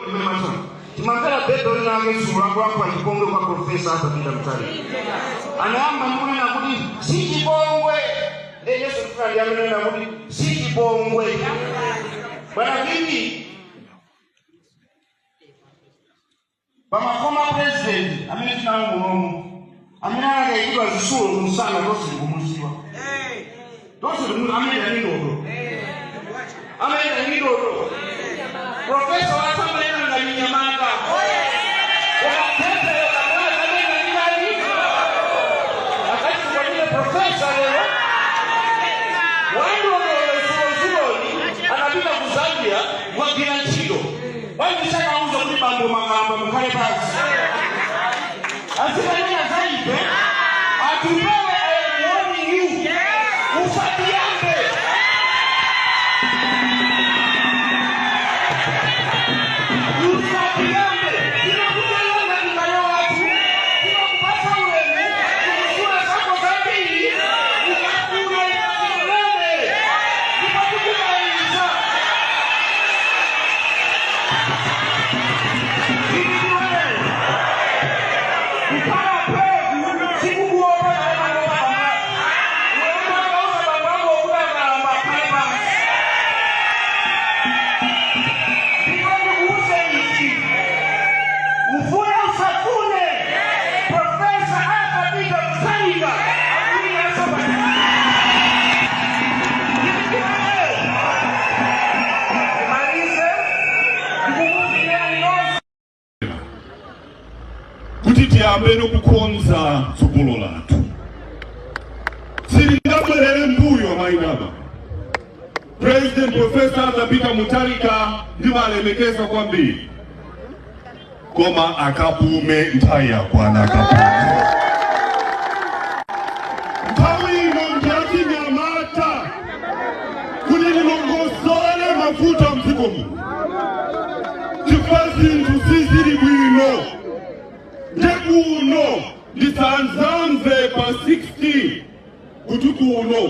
Timamvera bebe linake sulakulakula chipongwe kwa Profesa Arthur Peter Mutharika. Anayamba ndikunena kuti si chipongwe. Ndiye Yesu tifuna ndi amenena kuti si chipongwe. Bwana Vivi, pama former president amene tinawo munomu amene anakayikidwa zitsulo kumsana, tonse tikumuziwa, tonse amayenda ndi ndodo, amayenda ndi ndodo. Profesa watsamayenda ngati mnyamata, koma pepero kamwana kamene ndinali akati kukwatire profesa lero wandodoyo zulozuloni anapita ku Zambia kukagwira ntchito. Bwanji sakauza kuti bambo makalamba mukhale pansi azikanena za ife? Atupele, I am warning you, usatiyambe, usatiyambe. Timakutenga ngati wathu, timakupasa ulemu, tikufuna zako zambiri. Ukafuna uleme ndipo tikudalitsa. Kukhala peku sikukuopa naye. Bambo bambo ako kuti akalamba akhale pansi. Ndipo ndikuuze ichi, ufune usafune, Profesa Arthur Peter Mutharika akuinaso. Malize ndikukufunirani nonse kuti tiyambe nokukonza tsogolo lathu. Silingabwerere mbuyo. Amainaba President Professor Arthur Peter Mutharika ndimalemekeza kwambiri, koma akapume, nthawi yakwana, akapume. Nthawi ino ndiyachinyamata kuti tilongosole mavuto mdziko muno, chifukwa zinthu sizili bwino. Ndekuno ndisanzamve pa 16 kuti kuno